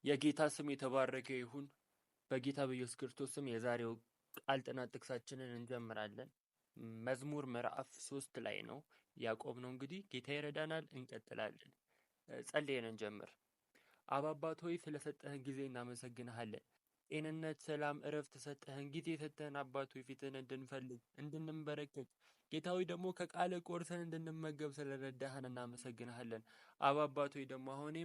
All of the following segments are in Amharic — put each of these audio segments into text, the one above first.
የጌታ ስም የተባረከ ይሁን። በጌታ በኢየሱስ ክርስቶስ ስም የዛሬው ቃል ጥናት ጥቅሳችንን እንጀምራለን። መዝሙር ምዕራፍ 3 ላይ ነው ያቆምነው። እንግዲህ ጌታ ይረዳናል። እንቀጥላለን። ጸልየን እንጀምር። አብ አባት ሆይ ስለሰጠህን ጊዜ እናመሰግንሃለን። ጤንነት፣ ሰላም፣ እረፍት ሰጠህን። ጊዜ ሰጠህን አባት ሆይ ፊትህን እንድንፈልግ እንድንበረከክ፣ ጌታ ሆይ ደግሞ ከቃልህ ቆርሰን እንድንመገብ ስለረዳህን እናመሰግንሃለን። አብ አባት ሆይ ደግሞ አሁን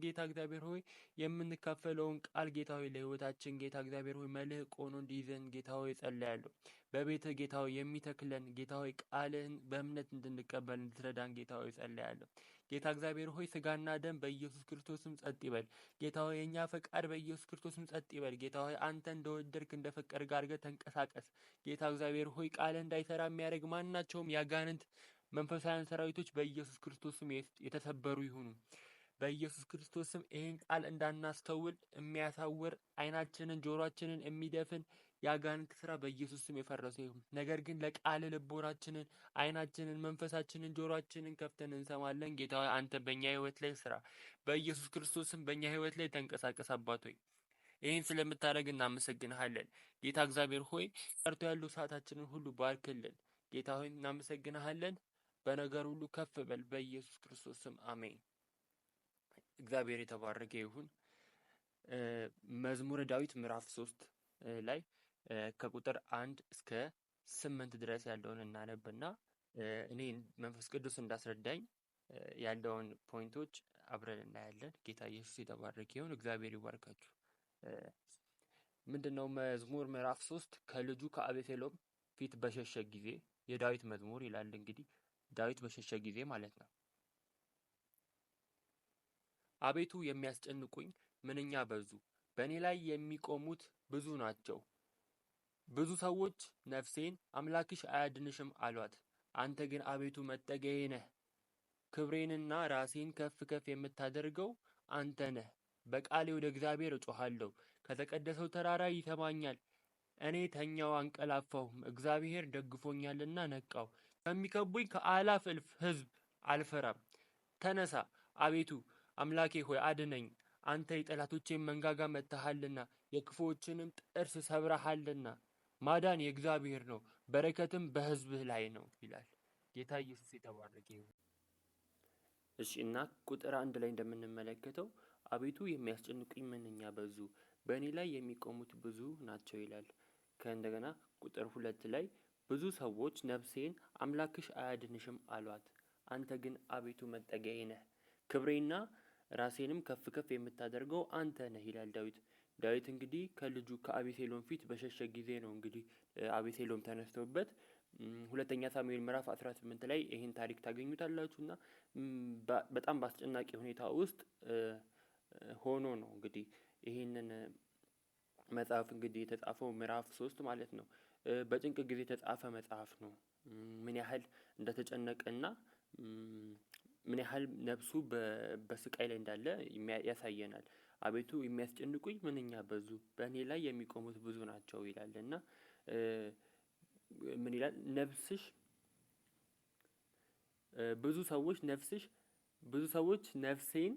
ጌታ እግዚአብሔር ሆይ የምንካፈለውን ቃል ጌታ ሆይ ለህይወታችን ጌታ እግዚአብሔር ሆይ መልህቅ ሆኖ እንዲይዘን ጌታ ሆይ እጸልያለሁ። በቤትህ ጌታ ሆይ የሚተክለን ጌታ ሆይ ቃልህን በእምነት እንድንቀበል እንድትረዳን ጌታ ሆይ እጸልያለሁ። ጌታ እግዚአብሔር ሆይ ስጋና ደም በኢየሱስ ክርስቶስም ጸጥ ይበል። ጌታ ሆይ የእኛ ፈቃድ በኢየሱስ ክርስቶስም ጸጥ ይበል። ጌታ ሆይ አንተ እንደወደድክ እንደፈቀድክ አድርገህ ተንቀሳቀስ። ጌታ እግዚአብሔር ሆይ ቃልህ እንዳይሰራ የሚያደርግ ማናቸውም ያጋንንት መንፈሳውያን ሰራዊቶች በኢየሱስ ክርስቶስም የተሰበሩ ይሁኑ። በኢየሱስ ክርስቶስም ይህን ቃል እንዳናስተውል የሚያሳውር አይናችንን ጆሮአችንን የሚደፍን ያጋንንት ስራ በኢየሱስ ስም የፈረሰ ይሁን። ነገር ግን ለቃል ልቦናችንን፣ አይናችንን፣ መንፈሳችንን፣ ጆሮአችንን ከፍተን እንሰማለን። ጌታ ሆይ አንተ በእኛ ህይወት ላይ ስራ። በኢየሱስ ክርስቶስም በእኛ ህይወት ላይ ተንቀሳቀስ። አባት ሆይ ይህን ስለምታደርግ እናመሰግንሃለን። ጌታ እግዚአብሔር ሆይ ቀርቶ ያሉ ሰዓታችንን ሁሉ ባርክልን። ጌታ ሆይ እናመሰግንሃለን። በነገር ሁሉ ከፍ በል። በኢየሱስ ክርስቶስ ስም አሜን። እግዚአብሔር የተባረከ ይሁን። መዝሙረ ዳዊት ምዕራፍ 3 ላይ ከቁጥር 1 እስከ 8 ድረስ ያለውን እናነብና እኔ መንፈስ ቅዱስ እንዳስረዳኝ ያለውን point ኦች አብረን እናያለን። ጌታ ኢየሱስ የተባረከ ይሁን። እግዚአብሔር ይባርካችሁ። ምንድነው? መዝሙር ምዕራፍ 3 ከልጁ ከአቤሴሎም ፊት በሸሸ ጊዜ የዳዊት መዝሙር ይላል። እንግዲህ ዳዊት በሸሸ ጊዜ ማለት ነው። አቤቱ የሚያስጨንቁኝ ምንኛ በዙ፣ በእኔ ላይ የሚቆሙት ብዙ ናቸው። ብዙ ሰዎች ነፍሴን አምላክሽ አያድንሽም አሏት። አንተ ግን አቤቱ መጠጊያዬ ነህ፣ ክብሬንና ራሴን ከፍ ከፍ የምታደርገው አንተ ነህ። በቃሌ ወደ እግዚአብሔር እጮኻለሁ፣ ከተቀደሰው ተራራ ይሰማኛል። እኔ ተኛው አንቀላፋሁም፣ እግዚአብሔር ደግፎኛልና ነቃው። ከሚከቡኝ ከአላፍ እልፍ ሕዝብ አልፈራም። ተነሳ አቤቱ አምላኬ ሆይ አድነኝ። አንተ የጠላቶቼን መንጋጋ መትተሃልና የክፉዎችንም ጥርስ ሰብረሃልና። ማዳን የእግዚአብሔር ነው፣ በረከትም በሕዝብህ ላይ ነው ይላል። ጌታ ኢየሱስ የተባረከ ይሁን። እሺ እና ቁጥር 1 ላይ እንደምንመለከተው አቤቱ የሚያስጨንቁኝ ምንኛ በዙ፣ በእኔ ላይ የሚቆሙት ብዙ ናቸው ይላል። ከእንደገና ቁጥር 2 ላይ ብዙ ሰዎች ነፍሴን አምላክሽ አያድንሽም አሏት። አንተ ግን አቤቱ መጠጊያዬ ነህ፣ ክብሬና ራሴንም ከፍ ከፍ የምታደርገው አንተ ነህ ይላል ዳዊት። ዳዊት እንግዲህ ከልጁ ከአቤሴሎም ፊት በሸሸ ጊዜ ነው እንግዲህ አቤሴሎም ተነስቶበት ሁለተኛ ሳሙኤል ምዕራፍ 18 ላይ ይሄን ታሪክ ታገኙታላችሁ። እና በጣም በአስጨናቂ ሁኔታ ውስጥ ሆኖ ነው እንግዲህ ይሄንን መጽሐፍ እንግዲህ የተጻፈው ምዕራፍ 3 ማለት ነው። በጭንቅ ጊዜ የተጻፈ መጽሐፍ ነው። ምን ያህል እንደተጨነቀና ምን ያህል ነፍሱ በስቃይ ላይ እንዳለ ያሳየናል። አቤቱ የሚያስጨንቁኝ ምንኛ በዙ፣ በእኔ ላይ የሚቆሙት ብዙ ናቸው ይላል። እና ምን ይላል? ነፍስሽ ብዙ ሰዎች ነፍስሽ ብዙ ሰዎች ነፍሴን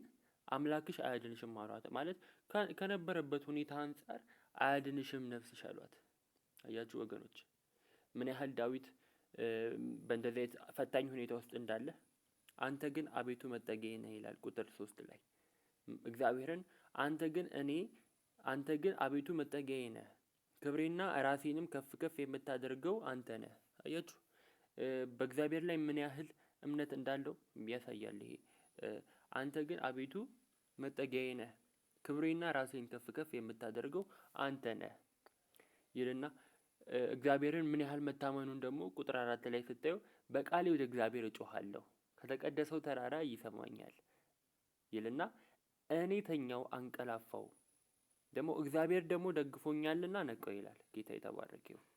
አምላክሽ አያድንሽም አሏት። ማለት ከነበረበት ሁኔታ አንፃር አያድንሽም ነፍስሽ አሏት። አያችሁ ወገኖች ምን ያህል ዳዊት በእንደዚህ አይነት ፈታኝ ሁኔታ ውስጥ እንዳለ። አንተ ግን አቤቱ መጠጊያዬ ነህ ይላል ቁጥር 3 ላይ እግዚአብሔርን አንተ ግን እኔ አንተ ግን አቤቱ መጠጊያዬ ነህ፣ ክብሬና ራሴንም ከፍ ከፍ የምታደርገው አንተ ነህ። አያችሁ በእግዚአብሔር ላይ ምን ያህል እምነት እንዳለው ያሳያል ይሄ። አንተ ግን አቤቱ መጠጊያዬ ነህ፣ ክብሬና ራሴን ከፍ ከፍ የምታደርገው አንተ ነህ ይልና እግዚአብሔርን ምን ያህል መታመኑን ደግሞ ቁጥር 4 ላይ ስታዩ በቃሌ ወደ እግዚአብሔር እጮኻለሁ ከተቀደሰው ተራራ ይሰማኛል ይልና እኔ ተኛው አንቀላፋው ደግሞ እግዚአብሔር ደግሞ ደግፎኛልና ነቃው ይላል። ጌታ የተባረከ ይሁን።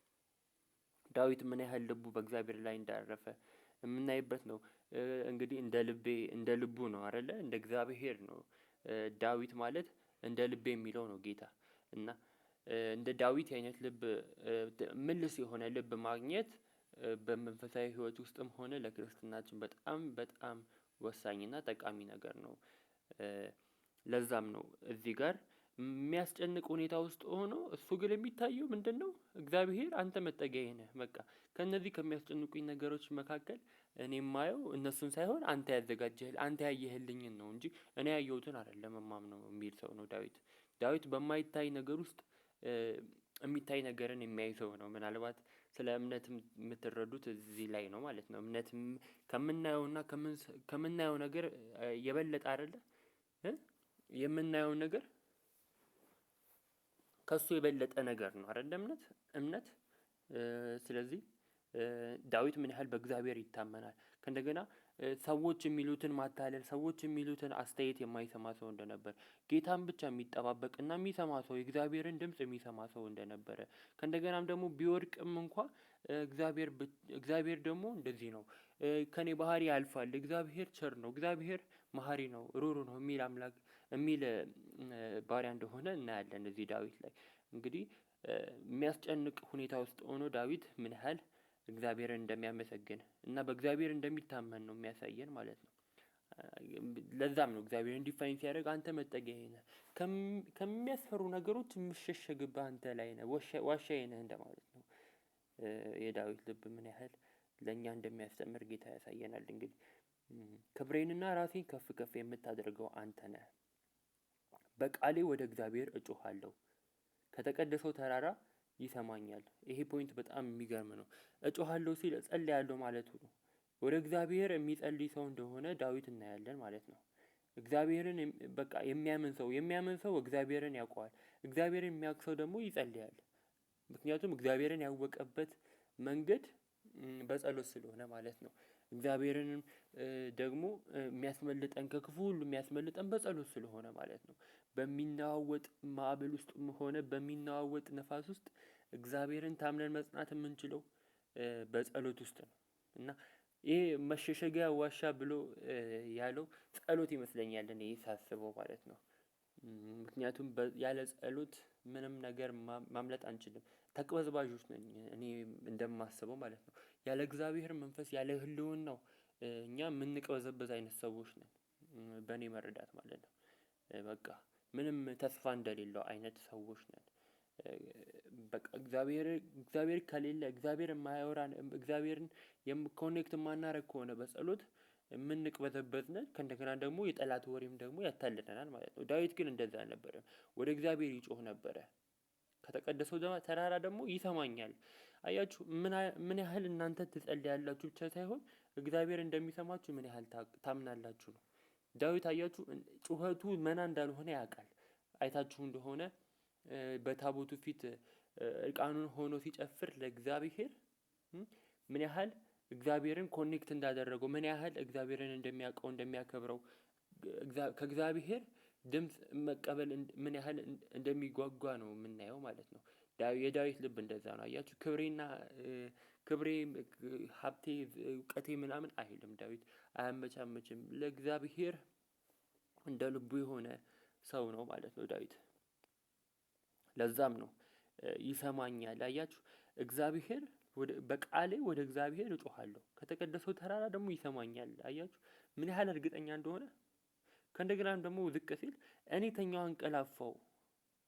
ዳዊት ምን ያህል ልቡ በእግዚአብሔር ላይ እንዳረፈ የምናይበት ነው። እንግዲህ እንደ ልቤ እንደ ልቡ ነው አይደለ? እንደ እግዚአብሔር ነው። ዳዊት ማለት እንደ ልቤ የሚለው ነው ጌታ። እና እንደ ዳዊት አይነት ልብ ምልስ የሆነ ልብ ማግኘት በመንፈሳዊ ሕይወት ውስጥም ሆነ ለክርስትናችን በጣም በጣም ወሳኝና ጠቃሚ ነገር ነው። ለዛም ነው እዚህ ጋር የሚያስጨንቅ ሁኔታ ውስጥ ሆኖ እሱ ግን የሚታየው ምንድነው? እግዚአብሔር አንተ መጠጊያዬ ነህ። በቃ ከእነዚህ ከሚያስጨንቁኝ ነገሮች መካከል እኔ የማየው እነሱን ሳይሆን አንተ ያዘጋጀህ፣ አንተ ያየህልኝን ነው እንጂ እኔ ያየሁትን አይደለም የማምነው የሚል ሰው ነው ዳዊት። ዳዊት በማይታይ ነገር ውስጥ የሚታይ ነገርን የሚያይ ሰው ነው። ምናልባት ስለ እምነት የምትረዱት እዚህ ላይ ነው ማለት ነው። እምነት ከምናየውና ከምናየው ነገር የበለጠ አይደለ? የምናየው ነገር ከሱ የበለጠ ነገር ነው አይደለ? እምነት። ስለዚህ ዳዊት ምን ያህል በእግዚአብሔር ይታመናል። ከእንደገና ሰዎች የሚሉትን ማታለል፣ ሰዎች የሚሉትን አስተያየት የማይሰማ ሰው እንደነበር፣ ጌታን ብቻ የሚጠባበቅና የሚሰማ ሰው፣ የእግዚአብሔርን ድምጽ የሚሰማ ሰው እንደነበረ፣ ከእንደገናም ደግሞ ቢወድቅም እንኳ እግዚአብሔር ደግሞ እንደዚህ ነው፣ ከኔ ባህሪ ያልፋል፣ እግዚአብሔር ቸር ነው፣ እግዚአብሔር መሀሪ ነው፣ ሩሩ ነው የሚል አምላክ፣ የሚል ባሪያ እንደሆነ እናያለን እዚህ ዳዊት ላይ። እንግዲህ የሚያስጨንቅ ሁኔታ ውስጥ ሆኖ ዳዊት ምን ያህል እግዚአብሔርን እንደሚያመሰግን እና በእግዚአብሔር እንደሚታመን ነው የሚያሳየን ማለት ነው። ለዛም ነው እግዚአብሔርን define ሲያደርግ አንተ መጠጊያዬ ነህ፣ ከሚያስፈሩ ነገሮች የምሸሸግብህ አንተ ላይ ነህ፣ ዋሻዬ ነህ እንደማለት ነው። የዳዊት ልብ ምን ያህል ለእኛ እንደሚያስተምር ጌታ ያሳየናል። እንግዲህ ክብሬንና ራሴን ከፍ ከፍ የምታደርገው አንተ ነህ። በቃሌ ወደ እግዚአብሔር እጮሃለሁ፣ ከተቀደሰው ተራራ ይሰማኛል። ይሄ point በጣም የሚገርም ነው። እጮሃለሁ ሲል እጸልያለሁ ማለቱ ነው። ወደ እግዚአብሔር የሚጸልይ ሰው እንደሆነ ዳዊት እናያለን ማለት ነው። እግዚአብሔርን በቃ የሚያምን ሰው እግዚአብሔርን ያውቀዋል። እግዚአብሔርን የሚያውቅ ሰው ደግሞ ይጸልያል። ምክንያቱም እግዚአብሔርን ያወቀበት መንገድ በጸሎት ስለሆነ ማለት ነው። እግዚአብሔርንም ደግሞ የሚያስመልጠን፣ ከክፉ ሁሉ የሚያስመልጠን በጸሎት ስለሆነ ማለት ነው። በሚነዋወጥ ማዕበል ውስጥም ሆነ በሚነዋወጥ ነፋስ ውስጥ እግዚአብሔርን ታምነን መጽናት የምንችለው በጸሎት ውስጥ ነው። እና ይሄ መሸሸጊያ ዋሻ ብሎ ያለው ጸሎት ይመስለኛል እኔ ሳስበው ማለት ነው። ምክንያቱም ያለ ጸሎት ምንም ነገር ማምለጥ አንችልም። ተቅበዝባዦች ነን እኔ እንደማስበው ማለት ነው። ያለ እግዚአብሔር መንፈስ፣ ያለ ህልውናው እኛ የምንቅበዘበዝ አይነት ሰዎች ነን። በእኔ መረዳት ማለት ነው። በቃ ምንም ተስፋ እንደሌለው አይነት ሰዎች ነን። በቃ እግዚአብሔር ከሌለ፣ እግዚአብሔር የማያወራን፣ እግዚአብሔርን connect የማናደርግ ከሆነ በጸሎት የምንቅበዘበዝ ነን። ከእንደገና ደግሞ የጠላት ወሬም ደግሞ ያታልለናል ማለት ነው። ዳዊት ግን እንደዛ አልነበረም። ወደ እግዚአብሔር ይጮህ ነበረ። ከተቀደሰው ተራራ ደግሞ ይሰማኛል። አያችሁ፣ ምን ያህል እናንተ ትጸልያላችሁ ብቻ ሳይሆን እግዚአብሔር እንደሚሰማችሁ ምን ያህል ታምናላችሁ ነው። ዳዊት አያችሁ ጩኸቱ መና እንዳልሆነ ያውቃል። አይታችሁ እንደሆነ በታቦቱ ፊት እርቃኑን ሆኖ ሲጨፍር ለእግዚአብሔር ምን ያህል እግዚአብሔርን connect እንዳደረገው፣ ምን ያህል እግዚአብሔርን እንደሚያውቀው፣ እንደሚያከብረው፣ ከእግዚአብሔር ድምጽ መቀበል ምን ያህል እንደሚጓጓ ነው የምናየው ማለት ነው። የዳዊት ልብ እንደዛ ነው። አያችሁ፣ ክብሬና ክብሬ፣ ሀብቴ፣ እውቀቴ ምናምን አይልም ዳዊት፣ አያመቻመችም። ለእግዚአብሔር እንደ ልቡ የሆነ ሰው ነው ማለት ነው ዳዊት። ለዛም ነው ይሰማኛል። አያችሁ፣ እግዚአብሔር በቃሌ ወደ እግዚአብሔር እጮሃለሁ፣ ከተቀደሰው ተራራ ደግሞ ይሰማኛል። አያችሁ ምን ያህል እርግጠኛ እንደሆነ። ከእንደገናም ደግሞ ዝቅ ሲል እኔ ተኛው አንቀላፋው።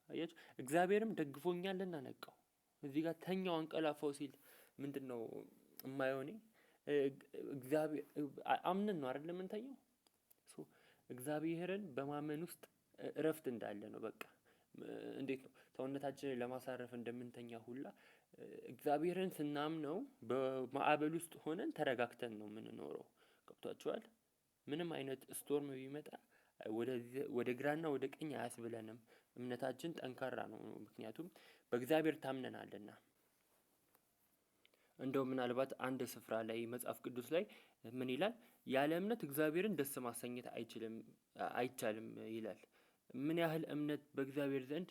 አያችሁ፣ እግዚአብሔርም ደግፎኛልና ነቃው። እዚህ ጋር ተኛው አንቀላፋው ሲል ምንድነው የማየው እኔ? እግዚአብሔር አምነን ነው አይደል የምንተኛው? So እግዚአብሔርን በማመን ውስጥ እረፍት እንዳለ ነው። በቃ እንዴት ነው ሰውነታችንን ለማሳረፍ እንደምንተኛ ሁላ እግዚአብሔርን ስናምነው በማዕበል ውስጥ ሆነን ተረጋግተን ነው የምንኖረው። ገብቷችኋል? ምንም አይነት storm ቢመጣ ወደ ግራና ወደ ቀኝ አያስብለንም። እምነታችን ጠንካራ ነው። ምክንያቱም በእግዚአብሔር ታምነናልና። እንደው ምናልባት አንድ ስፍራ ላይ መጽሐፍ ቅዱስ ላይ ምን ይላል? ያለ እምነት እግዚአብሔርን ደስ ማሰኘት አይችልም፣ አይቻልም ይላል። ምን ያህል እምነት በእግዚአብሔር ዘንድ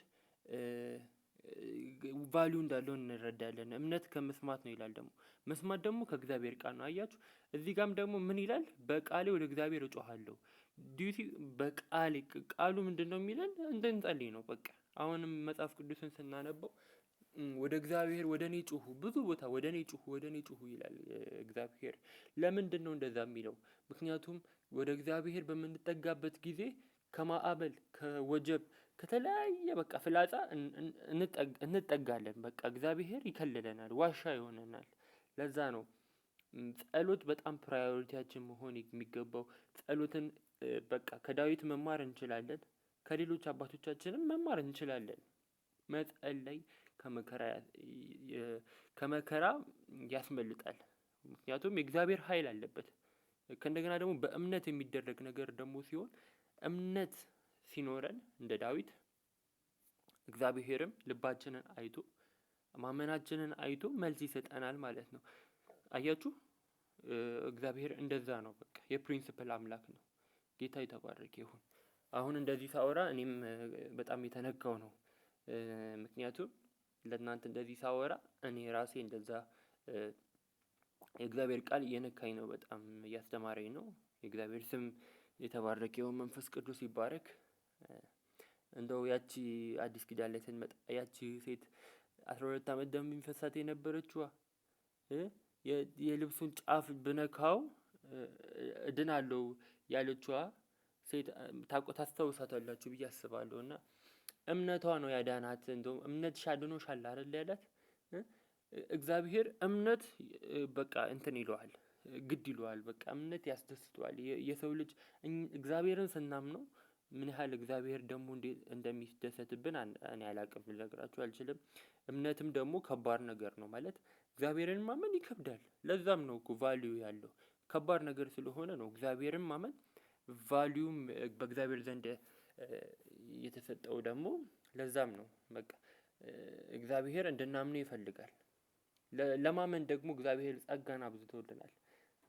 value እንዳለው እንረዳለን። እምነት ከመስማት ነው ይላል ደግሞ፣ መስማት ደግሞ ከእግዚአብሔር ቃል ነው። አያችሁ፣ እዚህ ጋም ደግሞ ምን ይላል? በቃሌ ወደ እግዚአብሔር እጮሃለሁ። Do you see? በቃሌ፣ ቃሉ ምንድነው የሚለን? እንድንጸልይ ነው። በቃ አሁንም መጽሐፍ ቅዱስን ስናነበው ወደ እግዚአብሔር፣ ወደ እኔ ጩሁ፣ ብዙ ቦታ ወደ እኔ ጩሁ፣ ወደ እኔ ጩሁ ይላል እግዚአብሔር። ለምንድን ነው እንደዛ የሚለው? ምክንያቱም ወደ እግዚአብሔር በምንጠጋበት ጊዜ ከማዕበል፣ ከወጀብ፣ ከተለያየ በቃ ፍላጻ እንጠጋለን። በቃ እግዚአብሔር ይከልለናል፣ ዋሻ ይሆነናል። ለዛ ነው ጸሎት በጣም priority ያችን መሆን የሚገባው። ጸሎትን በቃ ከዳዊት መማር እንችላለን፣ ከሌሎች አባቶቻችንም መማር እንችላለን። መጸለይ ከመከራ ያስመልጣል። ምክንያቱም የእግዚአብሔር ኃይል አለበት። ከእንደገና ደግሞ በእምነት የሚደረግ ነገር ደግሞ ሲሆን፣ እምነት ሲኖረን እንደ ዳዊት እግዚአብሔርም ልባችንን አይቶ፣ ማመናችንን አይቶ መልስ ይሰጠናል ማለት ነው። አያችሁ፣ እግዚአብሔር እንደዛ ነው። በቃ የ principle አምላክ ነው። ጌታ የተባረከ ይሁን። አሁን እንደዚህ ሳወራ እኔም በጣም የተነካው ነው። ምክንያቱም ለእናንተ እንደዚህ ሳወራ እኔ ራሴ እንደዛ የእግዚአብሔር ቃል እየነካኝ ነው። በጣም እያስተማረኝ ነው። የእግዚአብሔር ስም የተባረከ ይሁን። መንፈስ ቅዱስ ይባረክ። እንደው ያቺ አዲስ ኪዳን ላይ ስንመጣ ያቺ ሴት 12 አመት ደም የሚፈሳት የነበረችዋ የልብሱን ጫፍ ብነካው እድናለሁ ያለችዋ ሴት ታስታውሳታላችሁ ብዬ አስባለሁ። እና እምነቷ ነው ያዳናት። እንደውም እምነትሽ አድኖሻል አይደል ያላት። እግዚአብሔር እምነት በቃ እንትን ይለዋል፣ ግድ ይለዋል። በቃ እምነት ያስደስተዋል። የሰው ልጅ እግዚአብሔርን ስናምነው ምን ያህል እግዚአብሔር ደግሞ እንዴት እንደሚደሰትብን እኔ አላቅም፣ ልነግራችሁ አልችልም። እምነትም ደግሞ ከባድ ነገር ነው፣ ማለት እግዚአብሔርን ማመን ይከብዳል። ለዛም ነው እኮ value ያለው፣ ከባድ ነገር ስለሆነ ነው እግዚአብሔርን ማመን value ም በእግዚአብሔር ዘንድ የተሰጠው ደግሞ ለዛም ነው። በቃ እግዚአብሔር እንድናምነው ይፈልጋል። ለማመን ደግሞ እግዚአብሔር ጸጋን አብዝቶልናል።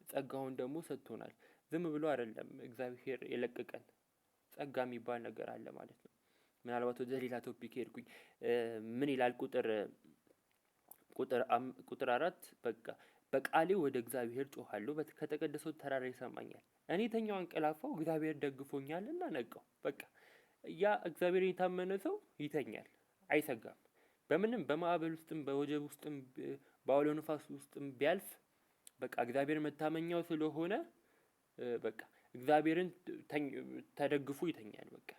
ጸጋውን ደግሞ ሰጥቶናል። ዝም ብሎ አይደለም እግዚአብሔር የለቀቀን፣ ጸጋ የሚባል ነገር አለ ማለት ነው። ምናልባት ወደ ሌላ topic ሄድኩኝ። ምን ይላል ቁጥር 4? በቃ በቃሌ ወደ እግዚአብሔር ጮኻለሁ፣ ከተቀደሰው ተራራ ይሰማኛል። እኔ ተኛው አንቀላፋው፣ እግዚአብሔር ደግፎኛልና ነቃው። በቃ ያ እግዚአብሔር የታመነ ሰው ይተኛል፣ አይሰጋም። በምንም በማዕበል ውስጥም፣ በወጀብ ውስጥም፣ በአውሎ ንፋስ ውስጥም ቢያልፍ በቃ እግዚአብሔር መታመኛው ስለሆነ በቃ እግዚአብሔርን ተደግፎ ይተኛል። በቃ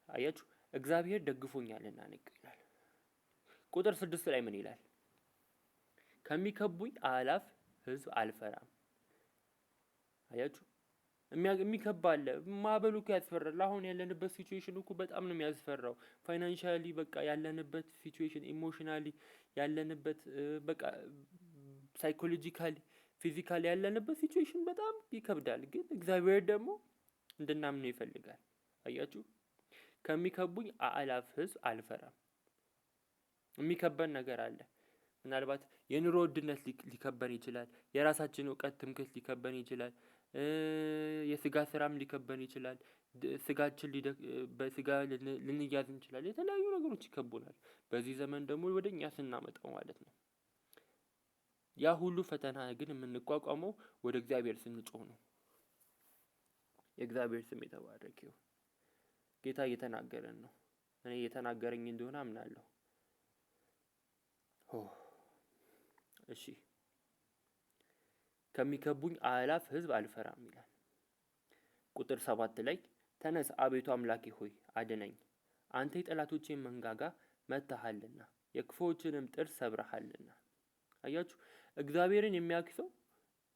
አያችሁ፣ እግዚአብሔር ደግፎኛልና ነቃው ይላል። ቁጥር 6 ላይ ምን ይላል? ከሚከቡኝ አእላፍ ሕዝብ አልፈራም። አያችሁ፣ የሚከባ አለ። ማዕበሉ እኮ ያስፈራል። አሁን ያለንበት situation እኮ በጣም ነው የሚያስፈራው። Financially በቃ ያለንበት situation፣ emotionally ያለንበት፣ በቃ psychologically፣ physically ያለንበት situation በጣም ይከብዳል። ግን እግዚአብሔር ደግሞ እንድናምነው ይፈልጋል። አያችሁ፣ ከሚከቡኝ አእላፍ ሕዝብ አልፈራም። የሚከበን ነገር አለ። ምናልባት የኑሮ ውድነት ሊከበን ይችላል። የራሳችን እውቀት ትምክህት ሊከበን ይችላል። የስጋ ስራም ሊከበን ይችላል። ስጋችን በስጋ ልንያዝ እንችላለን። የተለያዩ ነገሮች ይከቡናል። በዚህ ዘመን ደግሞ ወደ እኛ ስናመጣው ማለት ነው። ያ ሁሉ ፈተና ግን የምንቋቋመው ወደ እግዚአብሔር ስንጮህ ነው። የእግዚአብሔር ስም የተባረከ ይሁን። ጌታ እየተናገረን ነው። እኔ እየተናገረኝ እንደሆነ አምናለሁ። እሺ፣ ከሚከቡኝ አእላፍ ሕዝብ አልፈራም ይላል። ቁጥር 7 ላይ ተነስ አቤቱ አምላኬ ሆይ አድነኝ፣ አንተ የጠላቶቼን መንጋጋ መትተሃልና የክፉዎችንም ጥርስ ሰብረሃልና። አያችሁ፣ እግዚአብሔርን የሚያውቅ ሰው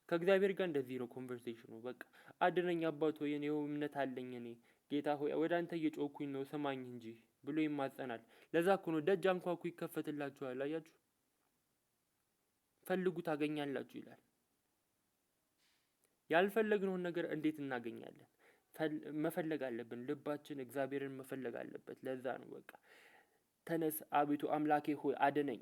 ከእግዚአብሔር ጋር እንደዚህ ነው conversation ኑ። በቃ አድነኝ አባት ሆይ፣ እኔ እምነት አለኝ፣ እኔ ጌታ ሆይ ወደ አንተ እየጮህኩኝ ነው፣ ስማኝ እንጂ ብሎ ይማጸናል። ለዛ እኮ ነው ደጅ አንኳኩ ይከፈትላችኋል። አያችሁ፣ ፈልጉ ታገኛላችሁ ይላል። ያልፈለግነውን ነገር እንዴት እናገኛለን? መፈለግ አለብን። ልባችን እግዚአብሔርን መፈለግ አለበት። ለዛ ነው በቃ ተነስ አቤቱ አምላኬ ሆይ አድነኝ።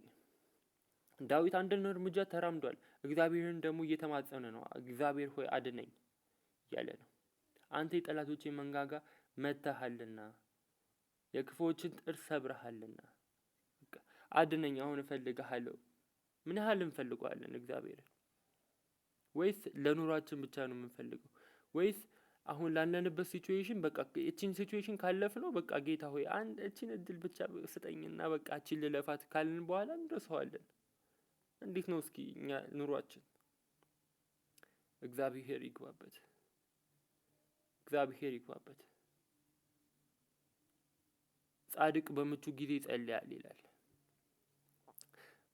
ዳዊት አንድን እርምጃ ተራምዷል። እግዚአብሔርን ደግሞ እየተማጸነ ነው። እግዚአብሔር ሆይ አድነኝ እያለ ነው። አንተ የጠላቶቼን መንጋጋ መትተሃልና የክፉዎችን ጥርስ ሰብረሃልና በቃ አድነኝ፣ አሁን እፈልግሃለሁ። ምን ያህል እንፈልገዋለን እግዚአብሔርን? ወይስ ለኑሯችን ብቻ ነው የምንፈልገው? ወይስ አሁን ላለንበት situation፣ በቃ እቺን situation ካለፍነው በቃ ጌታ ሆይ አንድ እቺን እድል ብቻ ስጠኝና በቃ እቺን ልለፋት ካልን በኋላ እንረሳዋለን። እንዴት ነው እስኪ እኛ ኑሯችን? እግዚአብሔር ይግባበት። እግዚአብሔር ይግባበት። ጻድቅ በምቹ ጊዜ ይጸልያል ይላል።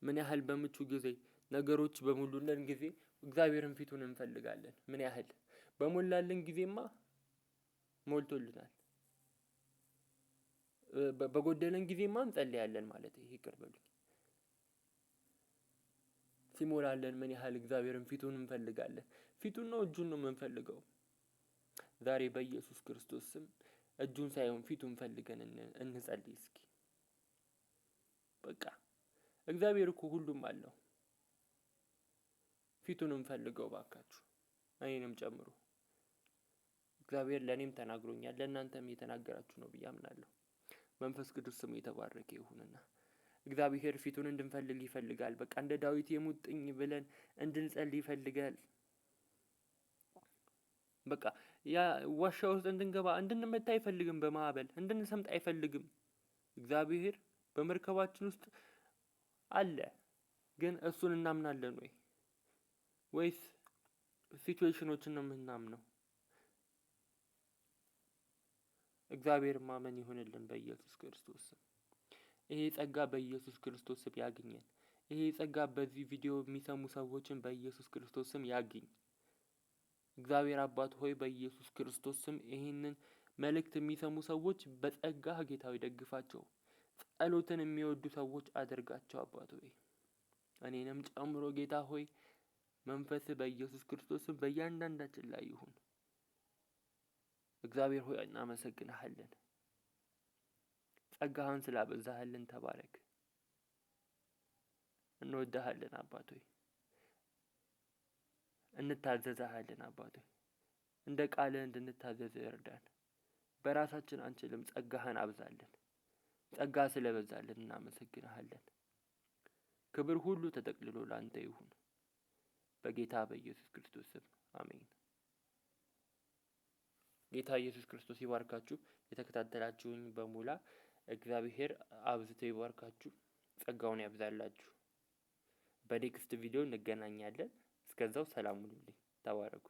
ምን ያህል በምቹ ጊዜ፣ ነገሮች በሞሉልን ጊዜ እግዚአብሔርን ፊቱን እንፈልጋለን? ምን ያህል በሞላልን ጊዜማ ሞልቶልናል። በጎደለን ጊዜማ እንጸልያለን ማለት፣ ይቅር በሉኝ። ሲሞላለን ምን ያህል እግዚአብሔርን ፊቱን እንፈልጋለን? ፊቱን ነው እጁን ነው የምንፈልገው? ዛሬ በኢየሱስ ክርስቶስ ስም እጁን ሳይሆን ፊቱን ፈልገን እንጸልይ እስኪ። በቃ እግዚአብሔር እኮ ሁሉም አለው። ፊቱን እንፈልገው ባካችሁ፣ እኔንም ጨምሮ። እግዚአብሔር ለእኔም ተናግሮኛል፣ ለእናንተም እየተናገራችሁ ነው ብዬ አምናለሁ። መንፈስ ቅዱስ ስሙ የተባረከ ይሁንና እግዚአብሔር ፊቱን እንድንፈልግ ይፈልጋል። በቃ እንደ ዳዊት የሙጥኝ ብለን እንድንጸልይ ይፈልጋል። በቃ ያ ዋሻ ውስጥ እንድንገባ፣ እንድንመታ አይፈልግም። በማዕበል እንድንሰምጥ አይፈልግም። እግዚአብሔር በመርከባችን ውስጥ አለ። ግን እሱን እናምናለን ወይ? ወይስ situation ኦችን ነው የምናምነው? እግዚአብሔር ማመን ይሁንልን በኢየሱስ ክርስቶስ ስም። ይሄ ጸጋ በኢየሱስ ክርስቶስ ስም ያግኘን። ይሄ ጸጋ በዚህ ቪዲዮ የሚሰሙ ሰዎችን በኢየሱስ ክርስቶስ ስም ያግኝ። እግዚአብሔር አባት ሆይ፣ በኢየሱስ ክርስቶስ ስም ይሄንን መልእክት የሚሰሙ ሰዎች በጸጋህ ጌታ ሆይ ደግፋቸው። ጸሎትን የሚወዱ ሰዎች አድርጋቸው አባት ሆይ፣ እኔንም ጨምሮ። ጌታ ሆይ፣ መንፈስህ በኢየሱስ ክርስቶስ ስም በእያንዳንዳችን ላይ ይሁን። እግዚአብሔር ሆይ፣ እናመሰግንሃለን። ጸጋህን ስላበዛህልን ተባረክ። እንወድሃለን አባት ሆይ፣ እንታዘዝሃለን አባት ሆይ። እንደ ቃልህ እንድንታዘዝ እርዳን። በራሳችን አንችልም። ጸጋህን አብዛልን። ጸጋ ስለበዛልን እናመሰግንሃለን። ክብር ሁሉ ተጠቅልሎ ላንተ ይሁን። በጌታ በኢየሱስ ክርስቶስ ስም አሜን። ጌታ ኢየሱስ ክርስቶስ ይባርካችሁ። የተከታተላችሁኝ በሙላ እግዚአብሔር አብዝቶ ይባርካችሁ፣ ጸጋውን ያብዛላችሁ። በ next ቪዲዮ እንገናኛለን። እስከዛው ሰላም ሁኑልኝ። ተባረኩ።